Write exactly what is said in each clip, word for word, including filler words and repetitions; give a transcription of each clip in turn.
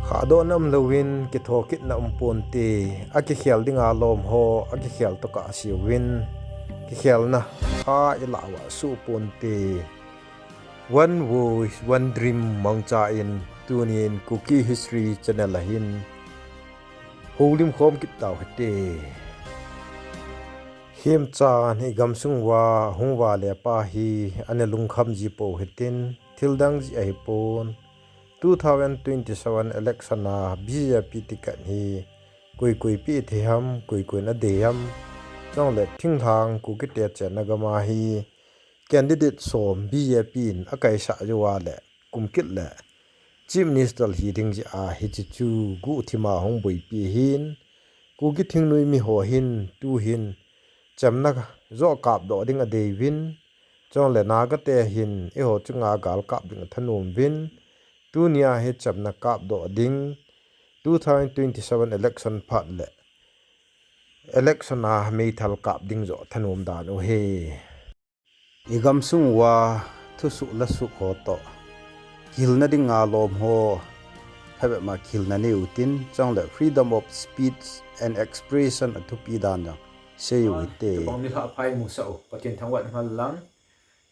Khahdohna umlouvin kithokitna umponte, akikhel dinga lom ho akikhel tokah seuvin, kikhelna a ilah uva suhponte. One Voice, One Dream mangcha in tunin Kuki History Channel a hin houlim khom kit tau hite. Khemchan igamsung uva hung vale pa hi ana lungkham ji pou hitin, thildang jeh ahipon. Two thousand twenty-seven election a B J P ticket hi koi koi pe thei ham, koi koi in adei ham. Chule thinglhang Kukite chenna gam a hi candidate som B J P in akaisah jou a le kum kit le Chief Minister hi ding jeh a hiche chu guhthim a hung boipi hin, Kuki thingnoi mi ho hin tuhin chamna joh kapdoh ding adeiyuvin, chule Naga te hin eiho chunga gal kap ding athanom uvin, tunia hi chamna kapdoh ding, two thousand twenty-seven election phat le election a meithal kap ding joh thanom dan u hi. Igamsung uva thusoh lasuk ho toh kihilna dinga lom ho phabep ma kihilna neiutin, chule freedom of speech and expression athupi dan jong seiu hite. Chubang nilhah phai musah u, Pathen thangvah in umhen lang.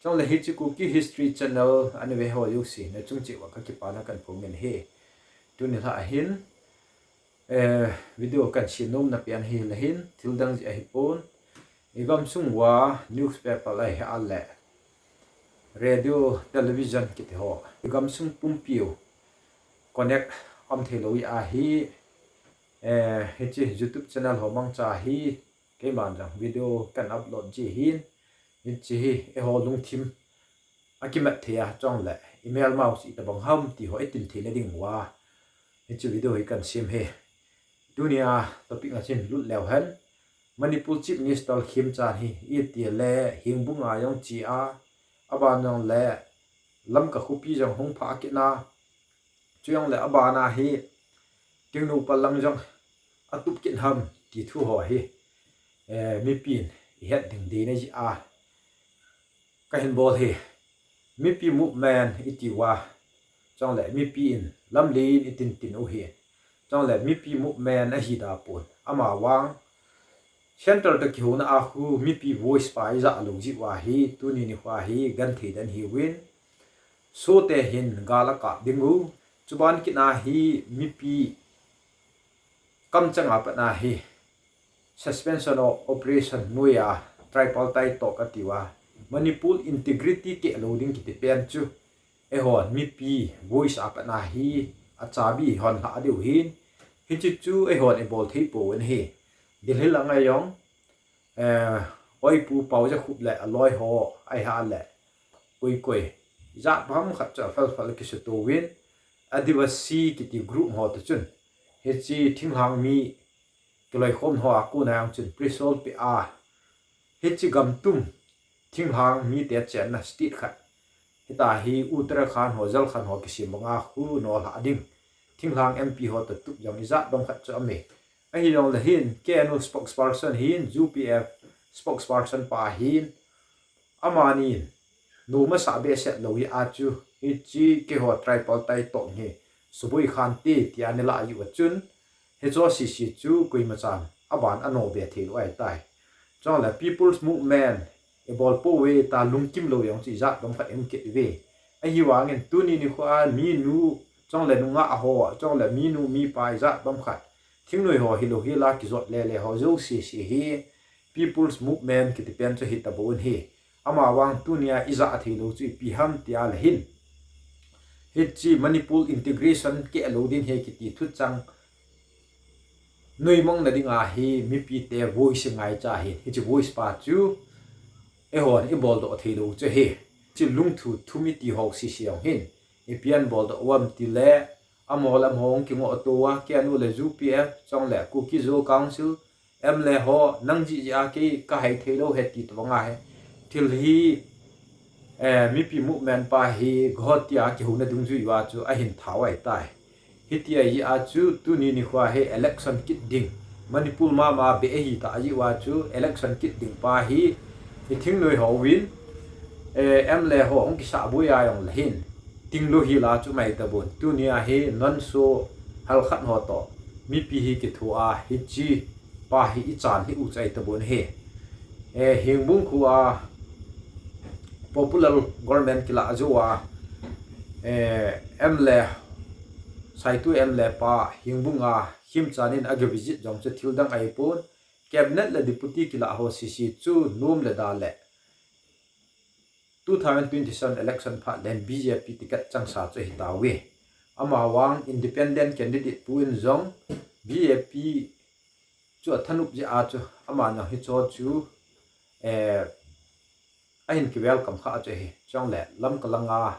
Chule hiche Kuki History Channel ana ve ho jouse nachung cheh uva kakipana kahin phong in ahi. Tuni nilhah hin video kahin sem nomna pen hi le hin, thildang jeh ahipon. Igamsung uva newspaper ahi a le radio, television kiti ho, igamsung pumpiu connect um theilou jeh a hi, hiche YouTube channel ho mangcha hi keiman jong video kahin upload ji hin, hiche hi eiho lungthim akimat thei a, chule imelmau chu itobang ham ti ho itin theina dinguva hiche video hi kahin sem hi. Tunia topic a chun lut leu hen, Manipur Chief Minister khemchan hi itile Hengbung a jong che a, aban jongle Lamka khopi jong hung phah kit na, chujongle abana hi Tengnoupal lang jong atup kit ham ti thu ho hi mipin ihet ding deina jeh a kahin bol hi. Mipi movement itiuva, chule mipi in lamlen itin tin u hi, chule mipi movement ahi da pon, amavang central toh kihouna a khu mipi voice pa ijah lou jeh uva hi tuni nikho hi genthei den ahiuvin, sote hin gal akap dingu, chuban kit a hi mipi kamchang a pat a hi suspension of operation noiya tripartite talk atiuva, Manipur integrity keh lou ding kiti pen chu eihon mipi voice a pat a hi achabi hon lhah diu hin, hiche chu eihon ibol thei pouvin ahi. Delhi langa jong oipu Paojakhup le aloi ho ahi a le koi koi ijat bang khat chu aphal phal akisutouvin, Adivasi kiti group ho toh chun hiche thinglhang mi kiloikhom ho a kona jong chun pressure peh a, hiche gamtum thinglhang mite chenna state khat, hitia hi Uttarakhand ho, Jharkhand ho kisem banga khu nolhah ding thinglhang M P ho toh tup jong ijat bang khat chu aume. Ahijongle hin K N U spokesperson hin, U P F spokesperson pa hin, amanin nom asa behseh lou jeh a chu hiche keiho tripartite talk hi suboi khante tia ana lah jeh uva chun, hiche sese chu koimachan aban anobe theilou ahitai. Chule People's Movement ibol pouve tia lungkim lou jong chu ijat bang khat ium kit uve. Ahivangin tuni nikho a minu, chule nungah ho, chule minu mipa ijat bang khat, thingnoi ho hilou hila kijot lele ho jouse se hi People's Movement kiti pen chu hitapon ahi. Amavang tunia ijah theilou chu ipi ham tia le hin, hiche Manipur integration keh lou ding ahi kiti thuchang noimangna dinga hi mipite voice ingaicha ahin, hiche voice pa chu eihon iboldoh theilou chu ahi. Hiche lungthu thum iti ho sese jong hin ipi ana boldoh uvem tile, amaho le amaho hung kingoh tou a, K N U le U P F, chule Kuki-Zo Council, M L A ho, nang jeh jeh a kei kahai theilou ahi ti tobanga hi thil hi mipi movement pa hi Guwahati a kihouna dungjui uva chu ahin thau ahitai. Hiti ahijeh a chu tuni nikho hi election kit ding, Manipur mama beh ahitah jeh uva chu election kit ding pa hi, hi thingnoi hovin M L A ho hung kisahboi a jongle hin, tinglou hila chu mai tapon. Tunia hi non-show phalkhat ho toh mipi hi kithoa hiche pa hi ichan hi u chai tabon hi. Eh, Hengbung khoa popular government kilah jou a, eh, M L A, Saitu M L A pa Hengbung a Khemchand in aga visit jong chu thil dang ahipon, cabinet le deputy kilah ho sese chu nom le da le two thousand twenty-seven election phat le B J P ticket changsa chu ahitauve. Amavang independent candidate pu in jong B J P chu athanop jeh a chu ama nang hicho chu, eh, ahin ki welcome kha chu ahi. Chule Lamka langa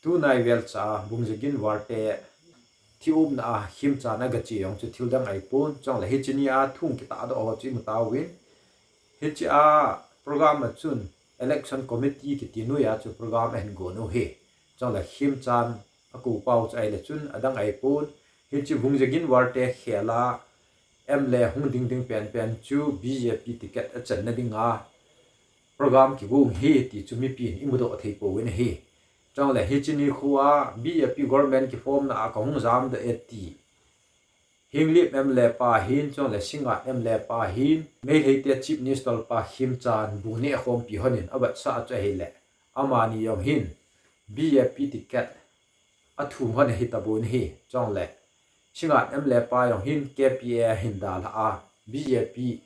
tunai vel cha Bungzagin Warte thi umna a Khemchand aga che jong chu thil dang ahipon. Chule hiche nia thu kitahdoh ho chu imu tauvin. Hiche a program a chun election committee kiti noiya chu program ahin gon u ahi. Chule Khemchand akou pau chu ahile chun adang ahipon. Hiche Bungzagin Warte khela M L A hung ding ding penpen chu B J P ticket achanna dinga program kigong ahi ti chu mipin imudoh thei pouvin ahi. Chule hiche nikhoa B J P government kiformna a kahung jamdoh e ti Henglep M L A pa hin, chule Singngat M L A pa hin, Meitei te Chief Minister pa Khemchand bu neh khompi hon in avetsah chu ahile, amani jong hin B J P ticket athum hon ahi tabon ahi. Chule Singngat M L A pa jong hin K P A ahin dalha a, B J P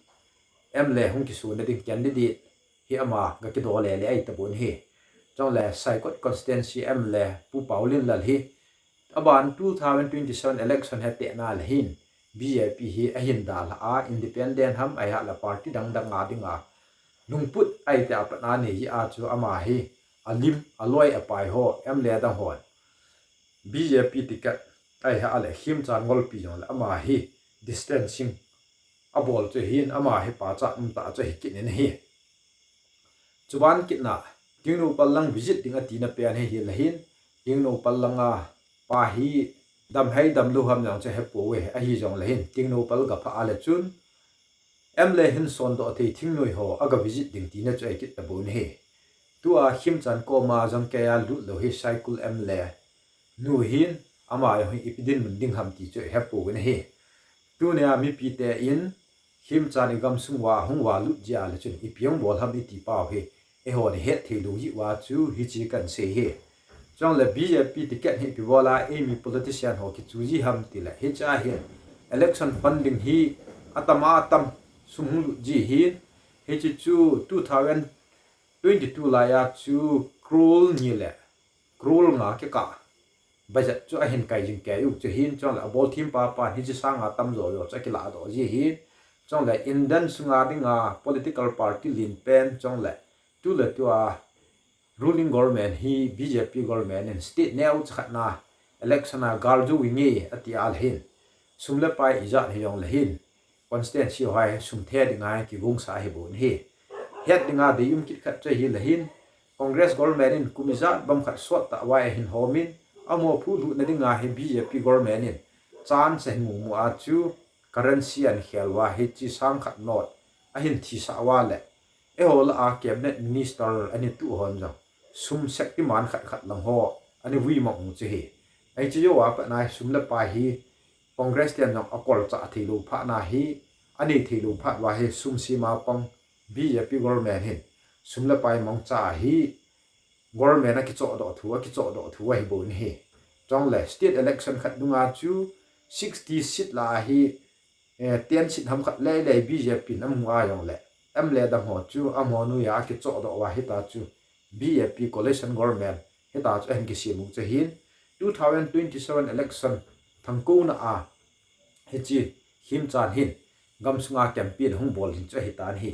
M L A hung kisonna ding candidate hi ama ga kidoh lele ahi tabon ahi. Chule Saikot constituency M L A Pu Paolienlal hi aban two thousand twenty-seven election hetna le hin B J P hi ahin dalha a, independent ham ahileh party dang dang a dinga lungput ahi tia pat anei jeh a chu ama hi alim aloi apai ho M L A dang hon B J P ticket ahileh Khemchand ngolpi jongle ama hi distancing abol chu hin ama hi pachat umtah chu ahi kit in ahi. Chuban kitna, Tengnoupal lang visit ding atina pen hi ahile hin, Tengnoupal langa pa hi damhai damlou ham jong chu ahepouve, ahijongle hin Tengnoupal gaphah a le chun M L A hin sondoh thei thingnoi ho aga visit ding tina chu ahi kit tabon ahi. Tua Khemchand koma jong keiya lutlou hi Saikul M L A nu hin ama jong hi ipi dinmun ding ham ti chu ihepouvin ahi. Tunia mipite in Khemchand igamsung uva hung valut jeh a le chun ipi hung bol ham iti pau hi eihon ihet theilou jeh uva chu hiche kahin sei ahi. Chule B J P ticket hi ipi bola eimi politician ho kichu ji ham tile hiche a hin election funding hi atam atam sum hung lut ji hin, hiche chu two thousand twenty-two laiya chu crore ni le crore nga kikah budget chu ahin kai jing kei u chu hin, chule abolthim pa pan hiche sanga tamjo jo chu akilahdoh ji hin, chule Indian sunga dinga political party lenpen chule tuletua ruling government hi B J P government in state neocha khatna election a gal jou inge ati a le hin, sum le pai ijat hijongle hin constituency ho hi sum the dinga kigongsa ahibou ahi. Het dinga deium kit khat chu ahile hin, Congress government in kum ijat bang khat sottah uva ahin homin, amaho phuhlutna dinga hi B J P government in chance ahin mumu a chu currency ahin khel uva hiche sang khat note ahin thisah uva le eiho lah a cabinet minister ana tuh hon jong sum sektiman khat khat lang ho ana vui mang u chu ahi. Hiche jouva pat na hi sum le pai hi Congress ten jong akolchah theilou phat na hi, anei theilou phat uva hi sum sema pang B J P government hin sum le pai mangcha hi government akichohdoh thu, akichohdoh thu ahibou ahi. Chule state election khat dunga chu sixty seat lah a hi, eh, ten seat ham khat lele B J P in amu a jongle M L A dang ho chu amaho noiya akichohdoh uva hita chu B J P coalition government hita chu ahin kisem u chu ahin, two thousand twenty-seven election thangkouna a hiche Khemchand hin gamsunga campaign ahung bol ding chu ahitan ahi.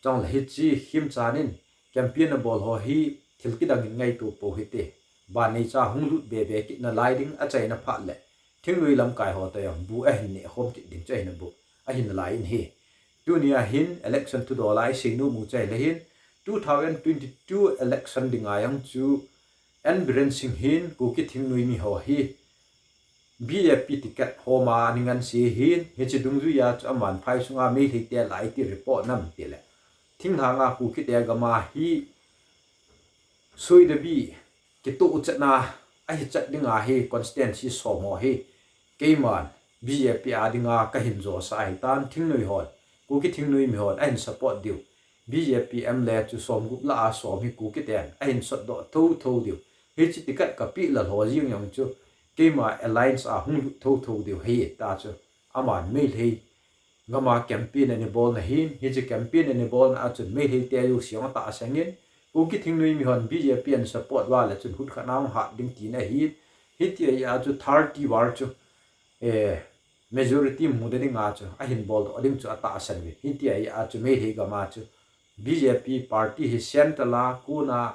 Chule hiche Khemchand in campaign abol ho hi thil kidang in ngaito pou hite. Ban neicha hung lut bebe kit nalai ding achaina phat le thingnoi lamkai ho toh jong bu ahin neh khom kit ding chu ahin bu ahin nalai in ahi. Tunia hin election thudol a isei nom u chu ahile hin, two thousand twenty-two election dinga jong chu N Biren Singh hin Kuki thingnoi mi ho hi B J P ticket homa ana nganse hin, hiche dungjuia chu aman phai sunga Meitei te lah a iti report nam tile, thinglhanga Kuki te gama hi soidabi kitoh chetna ahichat dinga hi constituency som ho hi keiman B J P a dinga kahin josa ahitan, thingnoi hon, Kuki thingnoi mi hon ahin support diu, B J P M L A chu somgup lah a som hi Kuki ten ahin sotdoh thotho diu, hiche ticket kapeh lal ho jeng jong chu keima alliance a hung lut thotho diu ahi, tia chu aman Meitei gama campaign ana bolna ahin, hiche campaign ana bolna a chun Meitei te jouse jong atahsan in, Kuki thingnoi mi hon B J P ahin support uva le chun hutkhat a hung hat ding tina ahin, hitia chu thirty var chu, eh, majority muda dinga chu ahin boldoh ding chu atahsan uvin. Hitia chu Meitei gama chu B J P party hi central a kona,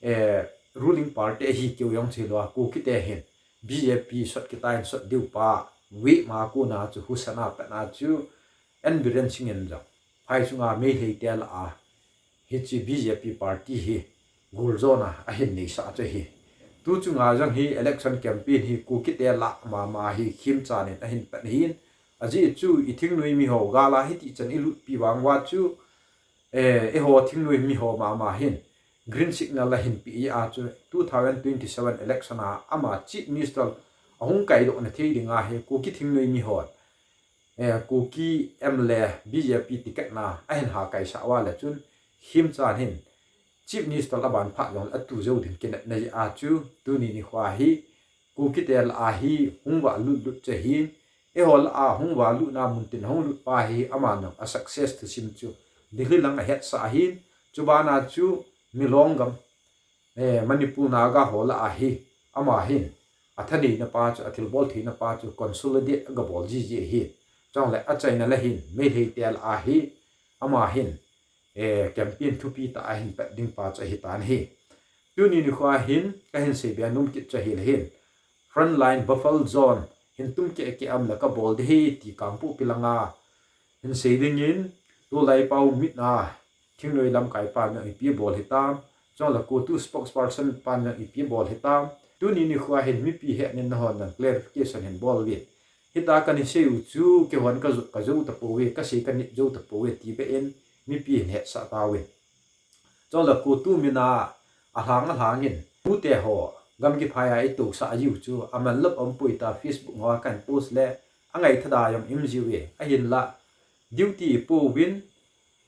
eh, ruling party ahi keu jong chu hilou a, Kuki te hin B J P sot kitan sot diu pa, vei ma kona chu husa na pat na chu N Biren Singh in jong phai chunga Meitei te lah a hiche B J P party hi goljona ahin neisah chu ahi. Tu chunga jong hi election campaign hi Kuki te lah mama hi Khemchand in ahin pan ahin, ajeh chu i thingnoi mi ho gal a hitichan i lutpi vang uva chu, eh, eiho thingnoi mi ho mama hin green signal ahin pe a chu two thousand twenty-seven election a ama Chief Minister ahung kaidoh na thei dinga hi Kuki thingnoi mi hon, eh, Kuki M L A B J P ticket na ahin ha kaisah uva le chun Khemchand hin Chief Minister aban phat jong atu jou ding kinepna jeh a chu tuni nikho hi Kuki te lah a hi hung valut lut chu ahin, eiho lah a hung valutna muntin hung lut pa hi aman jong a success thusim chu Delhi lang ahetsah ahin, chubana chu Milong gam, eh, Manipur Naga ho lah a hi ama hin athaneina pa chu, athilbol theina pa chu consolidate agabol jiji ahin, chule achaina lah hin Meitei te lah a hi ama hin, eh, campaign thupi tah a ahin pat ding pa chu ahitan ahi. Tuni nikho hin kahin seibe nom kit chu ahile hin, frontline buffer zone hin tum keh keh a um le kabol ding ahi ti Kangpokpi langa hin sei dingin, tulai pau mit na thingnoi lamkai pan jong ipi bol hitam, chule CoTU spokesperson pan jong ipi bol hitam, tuni nikho hin mipi hetnin nahon jong clarification hin bol uvin. Hitia kana sei u chu keihon kajou, kajou tapouve, kasei kanit jou tapouve ti beh in mipi hin hetsah tauvin. Chule CoTU min a alhang alhang in, tute ho gam kiphai a itousah jiu chu amanlou umpoi tia Facebook ho a kahin post le angaitha da jong um jiuve. Ahinla duty ipouvin,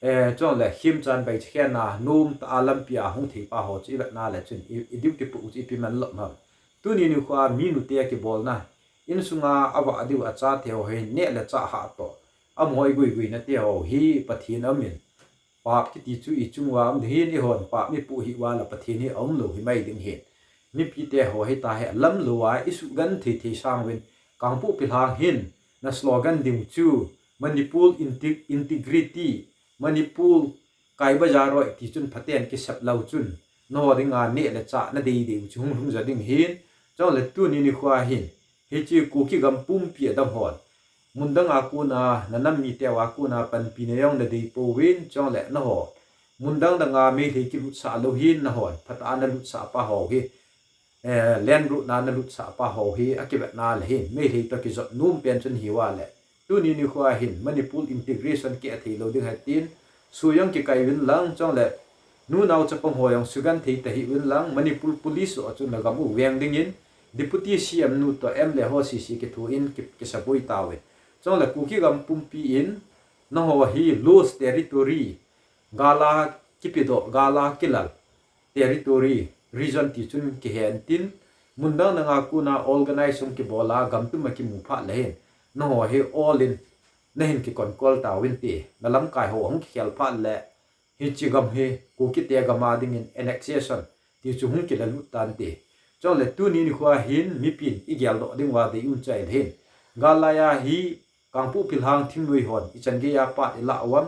eh, chule Khemchand baichekhenna nom tah a lampi a hung thei pa ho chu ivetna le chun i, i duty poh u chu ipi manlou ham. Tuni nikho a mi nute kibolna, insunga avah diu achate ho hi neh le chah hah toh, amaho iguiguina te ho hi Pathen aumin, pap kiti chu ichung uva um ding ahin, eihon pap ipoh hih uva le Pathen hi aumlou himai ding ahin. Mipi te ho hitia hi alamlou a isugenthei thei sanguvin, Kangpokpi lhang hin na slogan ding chu Manipur inte-, integrity, Manipur kai bazar roi ti chun phaten kisep lou chun, nangho dinga neh le chah nadei dei u chu hung lhung jo ding ahin, chule tuni nikho a hin, hiche Kuki gam pumpi a dam hon, mundang a kona, nanam mite a kona panpina jong nadei pouvin, chule nangho mundang danga Meitei kilutsah lou hin, nangho phatah a nalutsah pa ho hi, eh, land route na nalutsah pa ho hi akivetna le hin Meitei toh kijot nom pen chu nahi uva le, tuni nikho a hin Manipur integration keh thei lou ding ahi tin, sui jong kikai uvin lang, chule nu nao chapang ho jong sugenthei tahih uvin lang, Manipur Police ho chun nagam u veng dingin Deputy C M nu toh M L A ho sese kithoin ki, kisaboi tauvin. Chule Kuki gam pumpi in, nangho hi lost territory, gal a kipedoh, gal a kilal territory, region ti chun kihen tin, mundang danga kona organize hung kibol a, gam tum a kimu phat le hin, nangho hi all in nahin kicontrol tauvin ti, nalamkai ho hung kikhel phat le, hiche gam hi Kuki te gam a dingin annexation ti chu hung kilalut tan ti. Chule tuni nikho a hin mipin igeldoh ding uva dei um chu ahile hin, gal lai a hi Kangpokpi lhang thingnoi hon ichan gei a part ilah uvem?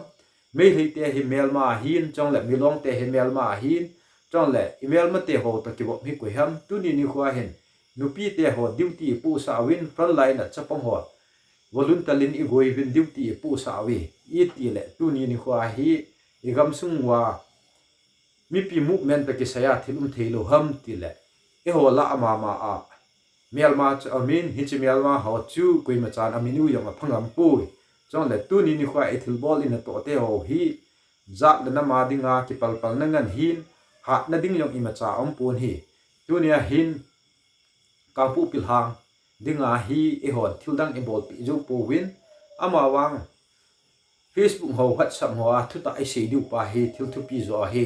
Meitei te hi melma ahin, chule Milong te hi melma ahin, chule imelma te ho toh kivop hi koi ham? Tuni nikho a hin nupi te ho duty ipohsah uvin, frontline a chapang ho voluntaryin igoi uvin duty ipohsah uve. Itile tuni nikho a hi igamsung uva mipi movement toh kisai a thil um thei lou ham tile, eiho lah a mama a melma chu aumin, hiche melma ho chu koima chan amin u jong aphangam poi. Chule tuni nikho a ithilbol in atoh te ho hi jat le nam a dinga kipalpalna ngen hin, hatna ding jong imacha aumpon ahi. Tunia hin Kangpokpi lhang dinga hi eihon thil dang ibolpeh jou pouvin, amavang Facebook ho, WhatsApp ho a thutah isei diu pa hi thil thupi jo ahi.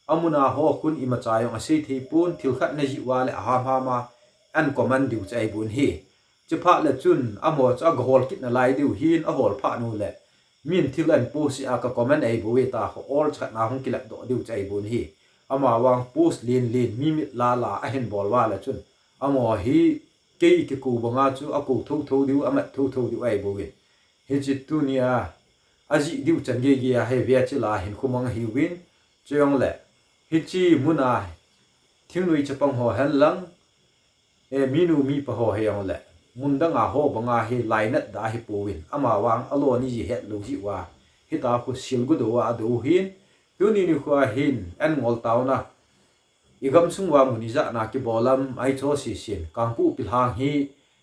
Amun a ho khun imacha jong asei thei pon, thil khat najih uva le ahamham a an comment diu chu ahi bon ahi. Chuphat le chun amaho chu agahol kit nalai diu ahin, ahol phat uleh min thil ahin post a ka comment ahi bouve tia ho all chakhat na hung kilep doh diu chu ahi bon ahi. Amavang post len len, mi mit la la ahin bol uva le chun, amaho hi kei kikou banga chu akou thotho diu, amat thotho diu ahi bouve. Hiche tunia ajih diu chan geigei a hi vea chila hinkho mang ahiuvin, chujongle hiche muna thingnoi chapang ho henlang, e, minu mipa ho hijongle mun danga ho banga hi lainat da ahi pouvin, amavang aloni ji hetlou jeh uva hitia khu silgu dou a adou ahin, tuni nikho a hin an ngol taona igamsung uva mun ijat na kibol ham, ahi chu sesen, Kangpokpi lhang hi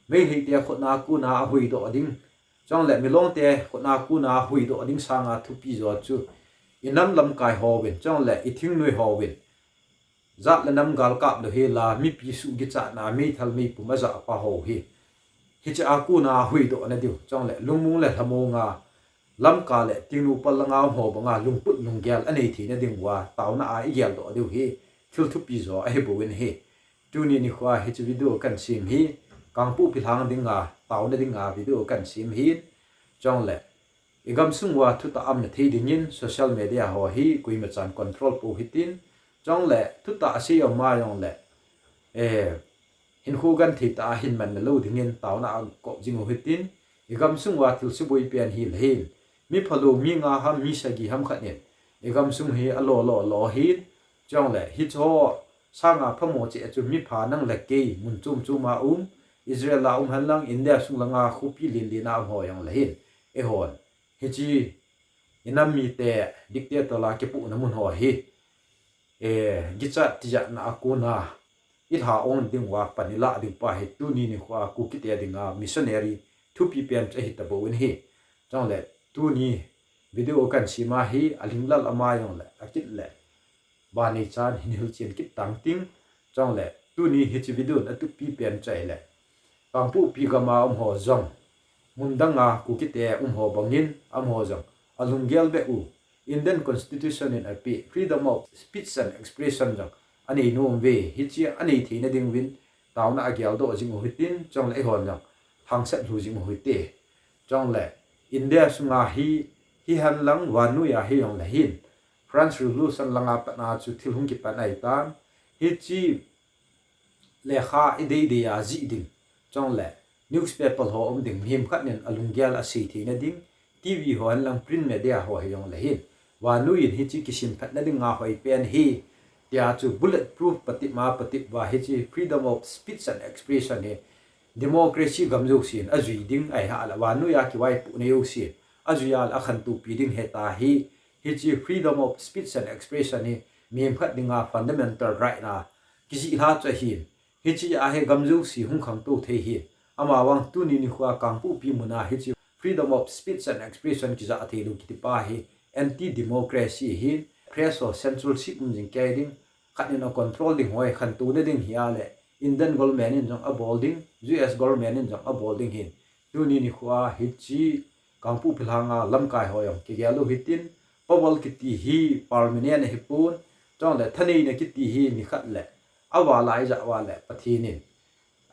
Meitei te khutna kona ahuhdoh ding, chujongle Milong te khutna kona ahuhdoh ding sanga thupi jo chu inam lamkai hovin, chujongle ithingnoi hovin, jat le nam galkap lou hela, mipi suh kichatna, meithal meipum ajah pa ho hi hiche a kona ahuhdoh na diu, chujongle lungmong le lhamong a Lamka le Tengnoupal langa um ho banga lungput lunggel anei theina diuva taona a igeldoh diu hi thil thupi jo ahi bouvin ahi. Tuni nikho a hiche video kahin sem hi, Kangpokpi lhang dinga taona dinga video kahin sem ahin, chujongle igamsung uva thutah aumna thei dingin social media ho hi koima chan control pou hitin, chujongle thutah asei aum a jongle, eh, hinkho genthei tah a hin manna lou dingin taona a kop jing u hitin, igamsung uva thil suboi pen hi le hin, mi phalou mi nga ham, mi sagi ham khat in igamsung hi alo lo lo ahin, chujongle hicheho sanga phamo cheh chu mi pha nang le kei mun chom chom a um, Israel a um henlang, India sung langa khopi len len a um ho jongle hin, eihon hiche inam mite dictator a kipohna mun ho hi, eh, kichat tijatna a kona ilha ong diuva pan ilah diu pa hi tuni nikho a Kukite dinga missionary thupi pen chu ahi tabouvin ahi. Chujongle tuni video kahin sem a hi alinglal ama jongle akit le vannei chan hin hilchen kit tang ting, chujongle tuni hiche video in atupi pen chu ahile Kangpokpi gam a um ho jong, mun danga Kukite um ho bangin, amaho jong alunggel beh u, Indian Constitution in apeh freedom of speech and expression jong anei nom uve, hiche anei theina diuvin taona ageldoh jing u hitin, chujongle eihon jong lhangsat lhu jing u hite. Chujongle India sunga hi, hihen lang vannoi a hijongle hin, French Revolution langa pat a chu thil hung kipan ahitan, hiche lekha idei dei a jih ding, chujongle newspaper ho um ding, mihem khat in alunggel asei theina ding, TV ho henlang print media ho hijongle hin, vannoi in hiche kisimphatna dinga hoi pen ahi, tia chu bullet proof patep ma patep uva hiche freedom of speech and expression hi democracy gam jousen ajui ding ahi a le, vannoi a kivaipohna jousen ajui a le akhantou pi ding ahi tia hi, hiche freedom of speech and expression hi mihem khat dinga fundamental right na kijih lha chu ahin, hiche a hi gam jouse hung khangtou thei ahin, amavang tuni nikho a Kangpokpi muna hiche freedom of speech and expression kijah theilou kiti pa hi anti democracy ahin, press ho censorship um jing kei ding, khat in acontrol ding ho hi khantouna ding ahi a le, Indian government in jong abol ding, US government in jong abol ding ahin, tuni nikho a hiche Kangpokpi lhanga lamkai ho jong kigel u hitin, power kiti hi permanent ahipon, chujongle thaneina kiti hi nikhat le avala ijah uva le Pathen in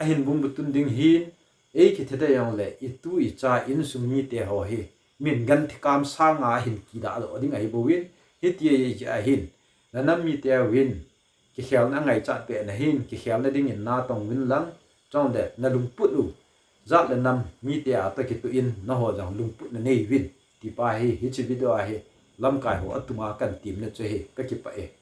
ahin bungbu tun ding ahin, eikithe tei jongle itu icha insung mite ho hi min genthei kam sanga ahin kidah doh ding ahi bouvin, hitia ijeh ahin, nanam mite uvin kikhelna angaichat peh nahin, kikhelna dingin natong uvin lang, chujongle nalungput u jat le nam mite a toh kitoh in nangho jong lungput nanei uvin, ti pa hi hiche video a hi lamkai ho atunga kahin temna chu ahi, kakipah e.